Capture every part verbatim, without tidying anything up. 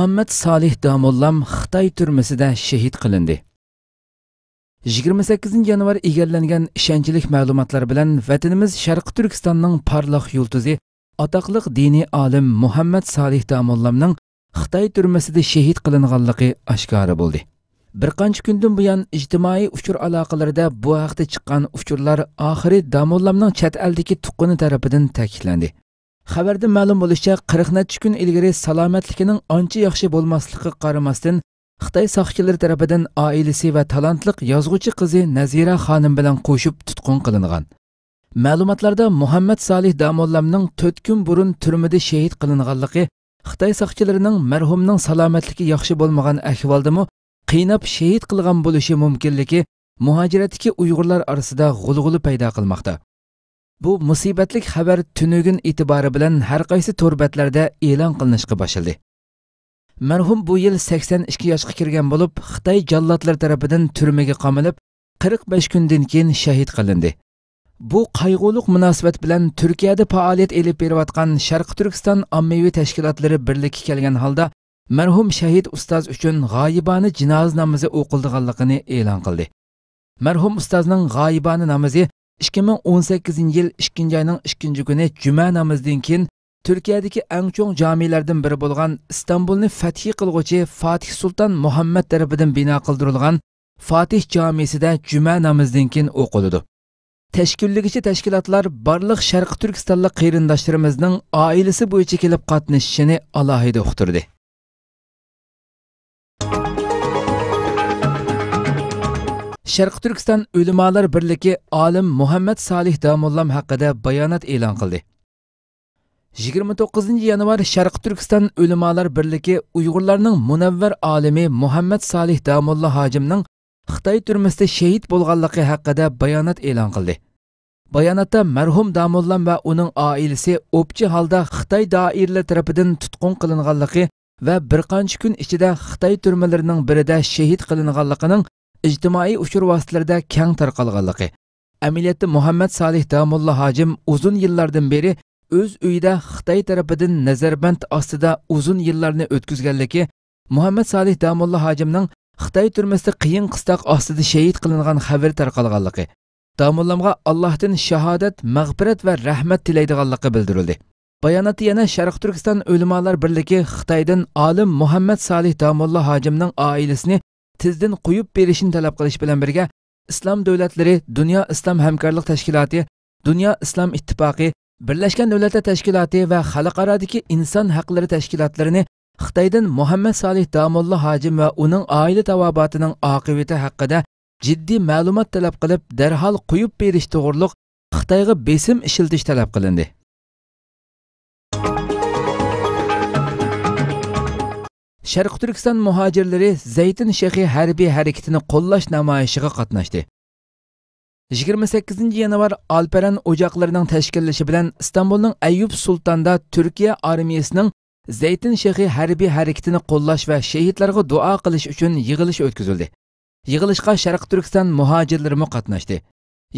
مۇھەممەد سالىھ داموللام خىتاي تۈرمىسىدە شېھىت قىلىندى. يىگىرمە سەككىزىنچى يانۋار ئىگىلەنگەن ئىشەنچلىك مەلۇماتلار بىلەن ۋەتىنىمىز شەرقىي تۈركىستاننىڭ پارلاق يۇلتۇزى، ئاتاقلىق دىنىي ئالىم مۇھەممەد سالىھ داموللامنىڭ خىتاي تۈرمىسىدە شېھىت قىلىنغانلىقى ئاشكارا بولدى. بىر قانچە كۈندىن بۇيان ئىجتىمائىي ئۇچۇر ئالاقىلىرىدا بۇ ھەقتە چىققان ئۇچۇرلار ئاخىرى داموللامنىڭ چەت ئەلدىكى تۇغقىنى تەرىپىدىن تەكىتلەندى. خەۋەردىن مەلۇم بولۇشىچە، قىرىق نەچچە كۈن ئىلگىرى سالامەتلىكىنىڭ ئانچە ياخشى بولماسلىقىغا قارىماستىن، خىتاي ساقچىلىرى تەرىپىدىن ئائىلىسى ۋە تالانتلىق يازغۇچى قىزى نەزىرە خانىم بىلەن قوشۇپ تۇتقۇن قىلىنغان. مەلۇماتلاردا مۇھەممەد سالىھ داموللامنىڭ تۆت كۈن بۇرۇن تۈرمىدە شېھىت قىلىنغانلىقى، خىتاي ساقچىلىرىنىڭ مەرھۇمنىڭ سالامەتلىكى ياخشى بولمىغان ئەھۋالدىمۇ قىيناپ شېھىت قىلغان بولۇشى مۇمكىنلىكى مۇھاجىرەتتىكى ئۇيغۇرلار ئارىسىدا غۇلغۇلا پەيدا قىلماقتا. بۇ مۇسىبەتلىك خەۋەر تۈنۈگۈن ئېتىبارى بىلەن ھەر قايسى تور بەتلەردە ئېلان قىلىنىشقا باشلىدى. مەرھۇم بۇ يىل سەكسەن ئىككى ياشقا كىرگەن بولۇپ، خىتاي جاللاتلىرى تەرىپىدىن تۈرمىگە قامىلىپ، قىرىق بەش كۈندىن كېيىن شېھىت قىلىندى. بۇ قايغۇلۇق مۇناسىۋەت بىلەن تۈركىيەدە پائالىيەت ئېلىپ بېرىۋاتقان شەرقىي تۈركىستان ئاممىۋى تەشكىلاتلىرى بىرلىككە كەلگەن ھالدا مەرھۇم شەھىد ئۇستاز ئۈچۈن غايىبانە جىنازا نامىزى ئوقۇلىدىغانلىقىنى ئېلان قىلدى. مەرھۇم ئۇستازنىڭ غايىبانە نامىزى ئىككى مىڭ ئون سەككىزىنچى يىل ئىككىنچى ئاينىڭ ئىككىنچى كۈنى جۈمە نامىزىدىن كېيىن تۈركىيەدىكى ئەڭ چوڭ جامىلەردىن بىرى بولغان ئىستانبۇلنى فەتھى قىلغۇچى فاتىھ سۇلتان مۇھەممەد تەرىپىدىن بىنا قىلدۇرۇلغان فاتىھ جامىسىدە جۈمە نامىزىدىن كېيىن ئوقۇلىدۇ. تەشكىللىگۈچى تەشكىلاتلار بارلىق شەرقىي تۈركىستانلىق قېرىنداشلىرىمىزنىڭ ئائىلىسى بويىچە كېلىپ قاتنىشىشىنى ئالاھىدە ئۇقتۇردى. شەرقىي تۈركىستان ئۆلىمالار بىرلىكى ئالىم مۇھەممەد سالىھ داموللام ھەققىدە بايانات ئېلان قىلدى. يىگىرمە توققۇزىنچى يانۋار شەرقىي تۈركىستان ئۆلىمالار بىرلىكى ئۇيغۇرلارنىڭ مۇنەۋۋەر ئالىمى مۇھەممەد سالىھ داموللا ھاجىمنىڭ خىتاي تۈرمىسىدە شېھىت بولغانلىقى ھەققىدە بايانات ئېلان قىلدى. باياناتتا مەرھۇم داموللام ۋە ئۇنىڭ ئائىلىسى ئوپچە ھالدا خىتاي دائىرىلىرى تەرىپىدىن تۇتقۇن قىلىنغانلىقى ۋە بىر قانچە كۈن ئىچىدە خىتاي تۈرمىلىرىنىڭ بىرىدە شېھىت قىلىنغانلىقىنىڭ ئىجتىمائىي ئۇچۇر ۋاسىتىلىرىدە كەڭ تارقالغانلىقى، ئەمەلىيەتتە مۇھەممەد سالىھ داموللا ھاجىم ئۇزۇن يىللاردىن بېرى ئۆز ئۆيىدە خىتاي تەرىپىدىن نەزەربەند ئاستىدا ئۇزۇن يىللارنى ئۆتكۈزگەنلىكى، مۇھەممەد سالىھ داموللا ھاجىمنىڭ خىتاي تۈرمىسىدە قىيىن قىستاق ئاستىدا شېھىت قىلىنغان خەۋىرى تارقالغانلىقى، داموللامغا ئاللاھتىن شاھادەت، مەغپىرەت ۋە رەھمەت تىلەيدىغانلىقى بىلدۈرۈلدى. باياناتتا يەنە شەرقىي تۈركىستان ئۆلىمالار بىرلىكى خىتايدىن ئالىم مۇھەممەد سالىھ داموللا ھاجىمنىڭ ئائىلىسىنى تېزدىن قويۇپ بېرىشنى تەلەپ قىلىش بىلەن بىرگە، ئىسلام دۆلەتلىرى، دۇنيا ئىسلام ھەمكارلىق تەشكىلاتى، دۇنيا ئىسلام ئىتتىپاقى، بىرلەشكەن دۆلەتلەر تەشكىلاتى ۋە خەلقئارادىكى ئىنسان ھەقلىرى تەشكىلاتلىرىنى خىتايدىن مۇھەممەد سالىھ داموللا ھاجىم ۋە ئۇنىڭ ئائىلە تاۋابىئاتىنىڭ ئاقىۋىتى ھەققىدە جىددىي مەلۇمات تەلەپ قىلىپ، دەرھال قويۇپ بېرىش توغرۇلۇق خىتايغا بېسىم ئىشلىتىش تەلەپ قىلىندى. شەرقىي تۈركىستان مۇھاجىرلىرى زەيتۇن شېخى ھەربىي ھەرىكىتىنى قوللاش نامايىشىغا قاتناشتى. يىگىرمە سەككىزىنچى يانۋار ئالپەرەن ئوچاقلىرىنىڭ تەشكىللىشى بىلەن ئىستانبۇلنىڭ ئەييۇب سۇلتاندا تۈركىيە ئارمىيىسىنىڭ زەيتۇن شېخى ھەربىي ھەرىكىتىنى قوللاش ۋە شېھىتلارغا دۇئا قىلىش ئۈچۈن يىغىلىش ئۆتكۈزۈلدى. يىغىلىشقا شەرقىي تۈركىستان مۇھاجىرلىرىمۇ قاتناشتى.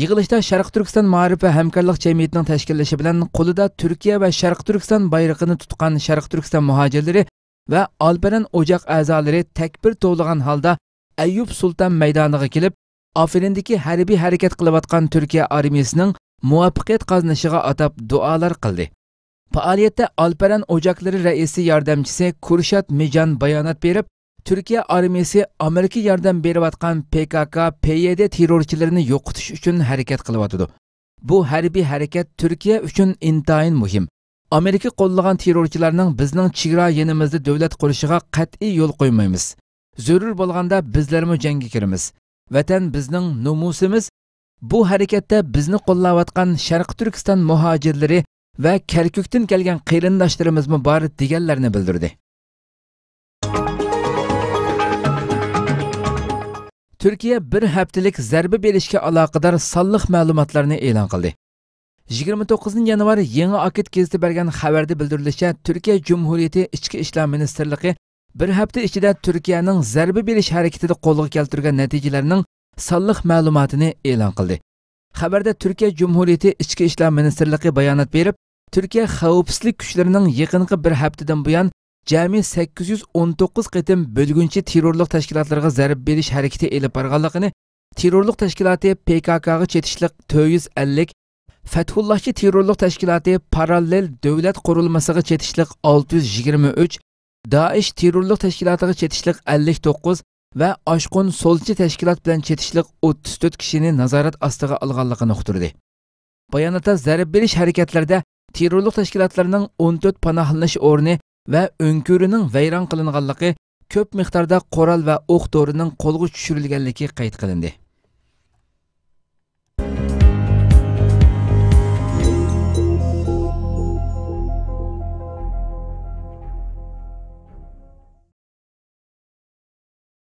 يىغىلىشتا شەرقىي تۈركىستان مائارىپ ۋە ھەمكارلىق جەمئىيىتىنىڭ تەشكىللىشى بىلەن قولىدا تۈركىيە ۋە شەرقىي تۈركىستان بايرىقىنى تۇتقان شەرقىي تۈركىستان مۇھاجىرلىرى ۋە ئالپەرەن ئوچاق ئەزالىرى تەكبىر توۋلىغان ھالدا ئەييۇب سۇلتان مەيدانىغا كېلىپ، ئافرىندىكى ھەربىي ھەرىكەت قىلىۋاتقان تۈركىيە ئارمىيىسىنىڭ مۇۋەپپەقىيەت قازىنىشىغا ئاتاپ دۇئالار قىلدى. پائالىيەتتە ئالپەرەن ئوچاقلىرى رەئىسى ياردەمچىسى كۇرشات مىجان بايانات بېرىپ، تۈركىيە ئارمىيىسى ئامېرىكا ياردەم بېرىۋاتقان پې كا كا، پې يې دې تېررورچىلىرىنى يوقىتىش ئۈچۈن ھەرىكەت قىلىۋاتىدۇ. بۇ ھەربىي ھەرىكەت تۈركىيە ئۈچۈن ئىنتايىن مۇھىم. ئامېرىكا قوللىغان تېررورچىلارنىڭ بىزنىڭ چېگرا يېنىمىزدا دۆلەت قۇرۇشىغا قەتئىي يول قويمايمىز. زۆرۈر بولغاندا بىزلەرمۇ جەڭگە كىرىمىز. ۋەتەن بىزنىڭ نومۇسىمىز. بۇ ھەرىكەتتە بىزنى قوللاۋاتقان شەرقىي تۈركىستان مۇھاجىرلىرى ۋە كەركۈكتىن كەلگەن قېرىنداشلىرىمىزمۇ بار، دېگەنلەرنى بىلدۈردى. تۈركىيە بىر ھەپتىلىك زەربە بېرىشكە ئالاقىدار سانلىق مەلۇماتلارنى ئېلان قىلدى. يىگىرمە توققۇزىنچى يانۋار يېڭى ئاكىت گېزىتى بەرگەن خەۋەردە بىلدۈرۈلۈشىچە، تۈركىيە جۇمھۇرىيىتى ئىچكى ئىشلار مىنىستىرلىقى بىر ھەپتە ئىچىدە تۈركىيەنىڭ زەربە بېرىش ھەرىكىتىدە قولغا كەلتۈرگەن نەتىجىلەرنىڭ سانلىق مەلۇماتىنى ئېلان قىلدى. خەۋەردە تۈركىيە جۇمھۇرىيىتى ئىچكى ئىشلار مىنىستىرلىقى بايانات بېرىپ، تۈركىيە خەۋپسىزلىك كۈچلىرىنىڭ يېقىنقى بىر ھەپتىدىن بۇيان جەمئىي سەككىز يۈز ئون توققۇز قېتىم بۆلگۈنچى تېررورلۇق تەشكىلاتلىرىغا زەربە بېرىش ھەرىكىتى ئېلىپ بارغانلىقىنى، تېررورلۇق تەشكىلاتى پې كا كاغا چېتىشلىق تۆت يۈز ئەللىك، فەتھۇللاھچى تېررورلۇق تەشكىلاتى پاراللېل دۆلەت قۇرۇلمىسىغا چېتىشلىق ئالتە يۈز يىگىرمە ئۈچ، دائىش تېررورلۇق تەشكىلاتىغا چېتىشلىق ئەللىك توققۇز ۋە ئاشقۇن سولچى تەشكىلات بىلەن چېتىشلىق ئوتتۇز تۆت كىشىنى نازارەت ئاستىغا ئالغانلىقىنى ئۇقتۇردى. باياناتتا زەربە بېرىش ھەرىكەتلىرىدە تېررورلۇق تەشكىلاتلىرىنىڭ ئون تۆت پاناھلىنىش ئورنى ۋە ئۆڭكۈرىنىڭ ۋەيران قىلىنغانلىقى، كۆپ مىقداردا قورال ۋە ئوق دورىنىڭ قولغا چۈشۈرۈلگەنلىكى قەيت قىلىندى.